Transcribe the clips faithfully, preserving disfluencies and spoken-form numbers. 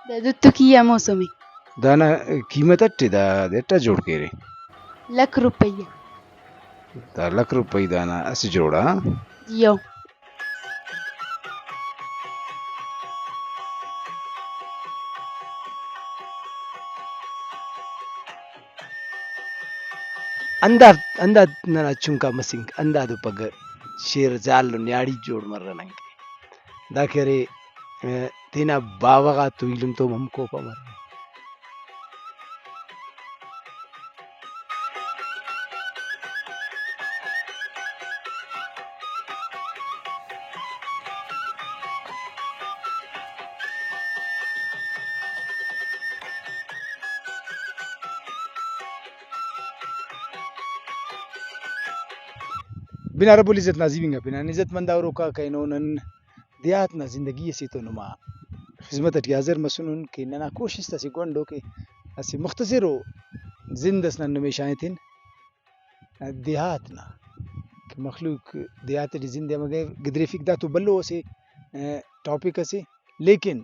دا دوتکی آ موسم ءِ۔ دانا قیمت اٹ ءِ، دا دے اٹ جوڑ کیرے؟ لکھ روپیہ۔ دا لکھ روپئی دانا اسہ جوڑا؟ جی او۔ ہندا، ہندا ننا چنکا مسنک، ہندادو پگہ شیر زال و نیاڑی جوڑ مرہ ننکہ۔ دا کہ ارے، ء، تینا باوہ غاتو ایلم تو ہم کوپہ مرے۔ بنا رب العزت نا عظیم انگا پنان عزت مند آ ہروکا کینو نن دیہات نا زندگی اسے تو نما خذمت اٹی حاضر مسنن کہ ننا کوشست اسہ گونڈو کہ اسہ مختصر و زند اس نن نمے شاغتن دیہات نا کہ مخلوق دیہات ٹی زند ءِ ہمہ گدریفک۔ دا تو بھلو اسہ، ء، ٹاپک اسے، لیکن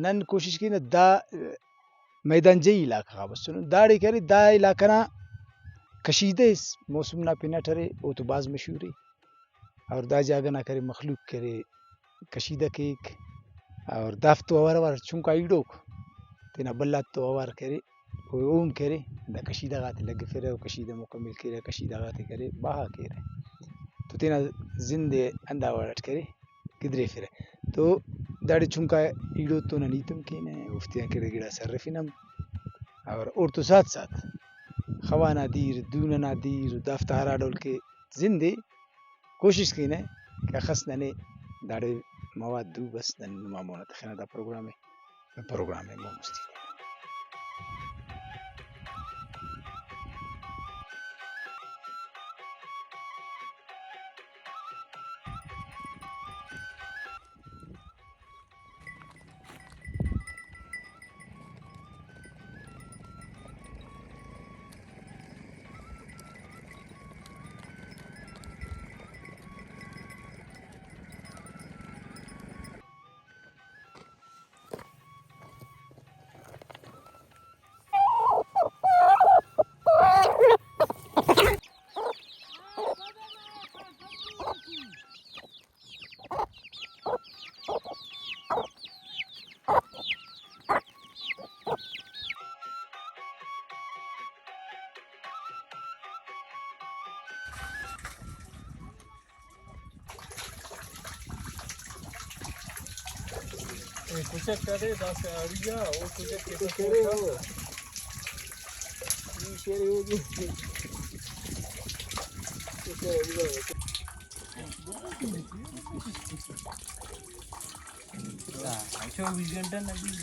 نن کوشش کینہ دا، ء، میدان جئی علاقہ غا بسنن۔ داڑے کہ ارے دا علاقہ نا کشیدہ اس موسم نا پن اٹ ارے، او تو بھاز مشہور ءِ۔ اور دا جاگہ نا کرے مخلوق کرے کشیدہ کیک اور دافتو اوار اوار چنکا ایڑوک تینا بھلا تو اوار کرے، او اوم کرے، دا کشیدہ غاتے لگفرہ، او کشیدہ مکمل کیرہ، کشیدہ غاتے کرے، بہا کیرہ تو تینا زند ءِ ہندا وڑ اٹ کرے گدریفرہ۔ تو داڑے چنکا ایڑو تو نن ہیت ہم کینہ، اوفتیان کڑد گڑاس ہرفنہ ہم۔ اور اوڑتون ساتھ ساتھ خوانا دیر، دونہ نا دیر، دافتا ہرا ڈول کہ زند ءِ کوشست کینہ کہ اخس ننے داڑے مواد دو بس نن نما مون آ تخنہ دا پروگرام ءِ۔ پروگرام ءِ مون مستی۔ اے کچک کرے، داسہ اڑیا، او کچک کہ کرے، او۔ ای کرے، او جی۔ چوبیس گھنٹہ نہ بیس۔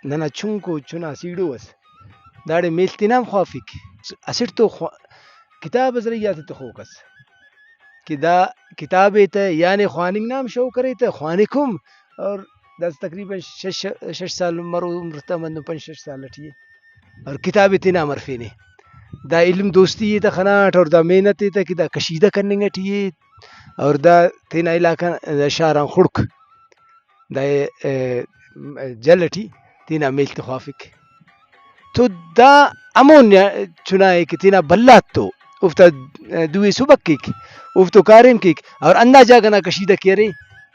ننا چنکو چنا سیڑو ئس، داڑے میل تینا ہم خوافک۔ اسٹ تو خوا-، کتاب اس رہی آتے تخوک ئس کہ دا کتاب ءِ تہ یعنی خواننگ نا ہم شوق ارے تہ خوانک ہم، اور داسہ تقریباً شش، شش سال عمر، عمر تہ ہندن پنچ شش سال ٹی ءِ۔ اور کتاب ءِ تینا ہم ہرفینے۔ دا علم دوستی ءِ تہ خناٹ اور دا محنت ءِ تہ کہ دا کشیدہ کننگ ٹی ءِ اور دا تینا علاقہ نا، دا شار آن خڑک دا، ءِ، جل ٹی تینا میل تے خوافک۔ تو دا ہمو نیا-، چنا ءِ کہ تینا بھلا تو اوفتا دو ءِ سبک کیک، اوفتو کاریم کیک اور ہندا جاگہ نا کشیدہ کہ ارے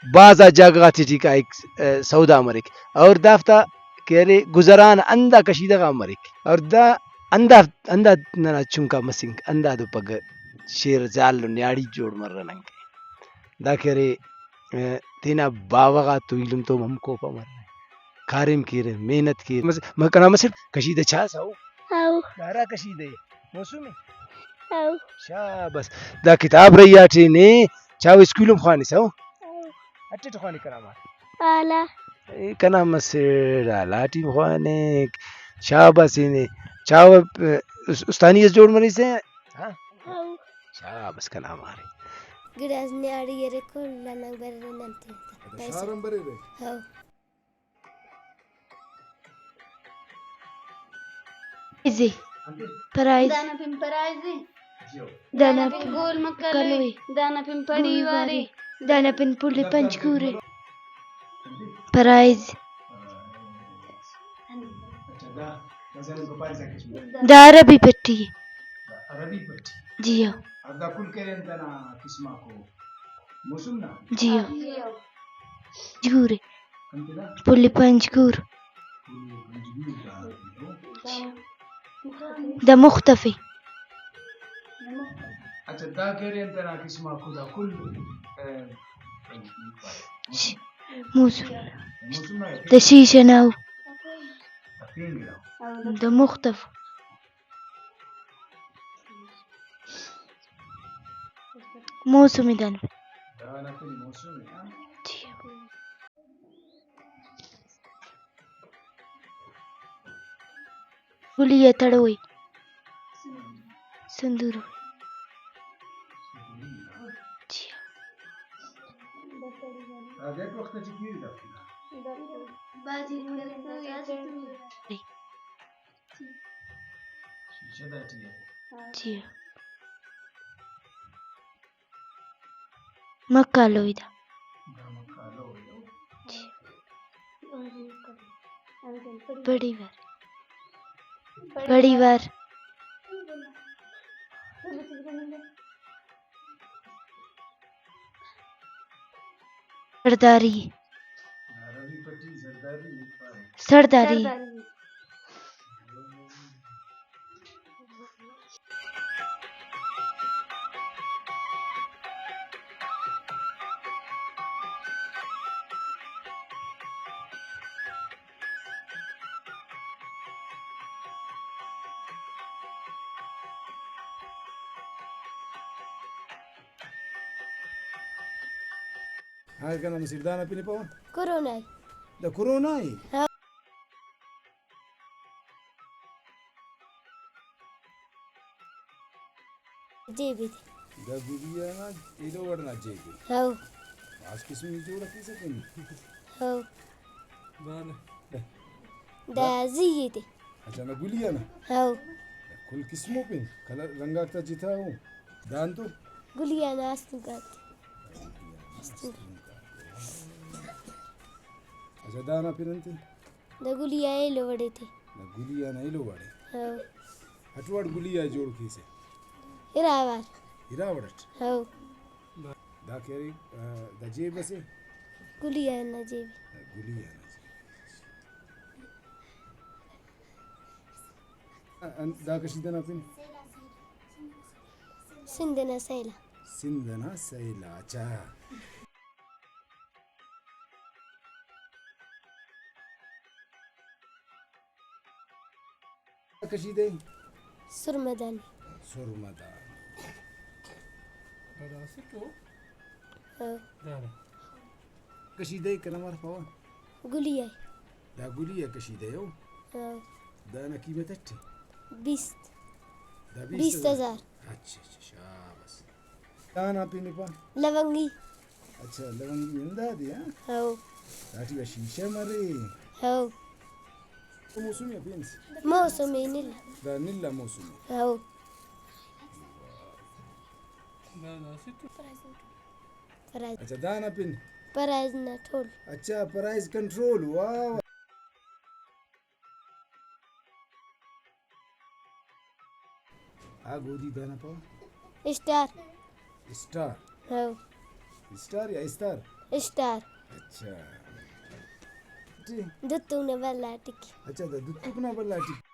بھاز آ جاگہ غاتے ٹی کائک، ءِ، سودا مریک اور دافتا کہ ارے گزران ہندا کشیدہ غا مریک۔ اور دا ہندا، ہندا ننا چنکا مسنک، ہندادو پگہ شیر زال و نیاڑی جوڑ مرہ ننکہ۔ دا کہ ارے، ءِ، تینا باوہ غاتو ایلم تو ہم کوپہ مرہ، کاریم کیرہ، محنت کیرہ۔ مس-، م-، کنا مسٹ کشیدہ چاسہ او؟ او۔ دا ہرا کشیدہ ءِ؟ موسم ءِ؟ او۔ شاباس۔ دا کتاب رہی آٹے نے چاوہ اسکول ہم خوانسہ او؟ او۔ اٹٹ خوانک کنا مار؟ آلہ۔ اے کنا مسڑ آلہ ٹی خوانک۔ شاباس ای نے۔ چاوہ، ءِ، اس-، استانی اس جوڑ مریسہ؟ ہاں۔ او۔ شاباس کنا مار۔ گڑاس نیاڑی ارے کل لنگ بریرہ نن تینا۔ اچھا، شار ہم بریرہ؟ ہو۔ پرائز۔ دانا پن پرائز۔ دانا پن گول مکلوی۔ دانا پن پڑی وارے۔ دانا پن پل پنجگور۔ پرائز۔ دا عربی پٹی۔ جی ہو۔ جی ہو۔ پل پنجگور۔ دا مختفی۔ اچھا، دا کہ ارے انت نا قسم آ خدا کل، ءِ، ش-، موسم۔ موسم نا دا شیشہ نا او۔ دا مختف۔ موسم دان۔ جی۔ گلی ءِ تڑوئی۔ سندورو۔ جی۔ جی۔ مکالوئی دا۔ جی۔ پڑی وار۔ پڑی وار۔ سرداری۔ سرداری۔ ہاں، کنا مسڑ دانا پن پاوہ۔ کرونا ءِ۔ دا کرونا ءِ؟ ہاں۔ جیب ءِ۔ دا گلیا نا ایلو وڑ نا جیب ءِ۔ ہاؤ۔ بھاز قسم ءِ جوڑ کیسہ تینے۔ ہاؤ۔ دا زی ءِ تے۔ اچھا، نا گلیا نا؟ ہاؤ۔ کل قسم ءِ پن، کلر رنگ آک تا جتا ہو۔ دان تو؟ گلیا نا استونک آتے۔ اچھا، دانا پن انت ءِ؟ دا گلیا ایلو وڑے تے۔ دا گلیا نا ایلو وڑے۔ ہو۔ ہٹ وڑ گلی آ جوڑ کیسہ؟ اراوار۔ اراوڑ اٹ؟ ہو۔ دا کہ ارے، آ، دا جیب اسے؟ گلی آ نا جیب۔ گلی آ نا جیب۔ آ، دا کشیدہ نا پن؟ سندھ نا سیل آ۔ سندھ نا سیل آ، اچھا۔ کشیدہ ءِ؟ سرمدانی۔ سرمدانی۔ ہاں۔ کشیدہ ءِ کنا مار پاوہ؟ گلی ءِ۔ دا گلی ءِ کشیدہ ءِ او؟ ہاں۔ دانا قیمت اٹی؟ بیست۔ دا بیست ہزار۔ اچھا، اچھا، شاباس۔ دانا پن پا؟ لونگی۔ اچھا، لونگی ہندادے، ہاں؟ ہو۔ داٹی آ شیشہ مرے۔ ہو۔ موسمی آ پین اسے؟ موسمی نل۔ دا نل آ موسمی۔ ہو۔ پرائز۔ اچھا، دانا پن؟ پرائز نا ٹول۔ اچھا، پرائز کنٹرول، واہ، واہ۔ آ گودی دانا پاوہ؟ اسٹار۔ اسٹار؟ ہاں۔ اسٹار یا استار؟ اسٹار۔ اچھا۔ ٹی؟ دتوک نا بھلا ٹک۔ اچھا، دا دتوک نا بھلا ٹک۔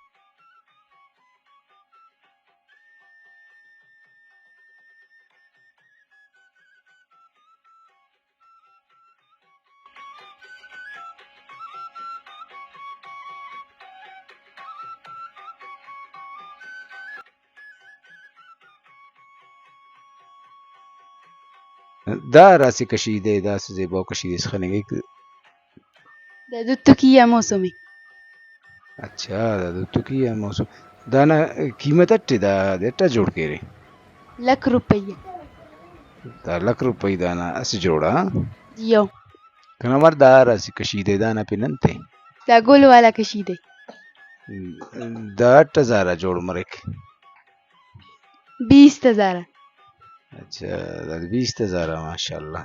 دا ہرا اسہ کشیدہ ءِ، دا اسہ زیباؤ کشیدہ اس خننگک۔ دا دتکی آ موسم ءِ۔ اچھا، دا دتکی آ موسم۔ دانا قیمت اٹ ءِ، دا دے اٹ آ جوڑ کیرے؟ لکھ روپیہ۔ دا لکھ روپئی دانا اسہ جوڑا؟ جی ہو۔ کنا مار دا ہرا اسہ کشیدہ ءِ، دانا پن انت ءِ؟ دا گل والا کشیدہ ءِ۔ دا اٹ ہزار آ جوڑ مریک؟ بیست ہزار آ۔ اچھا، دا بیست ہزار آ، ماشاءاللہ۔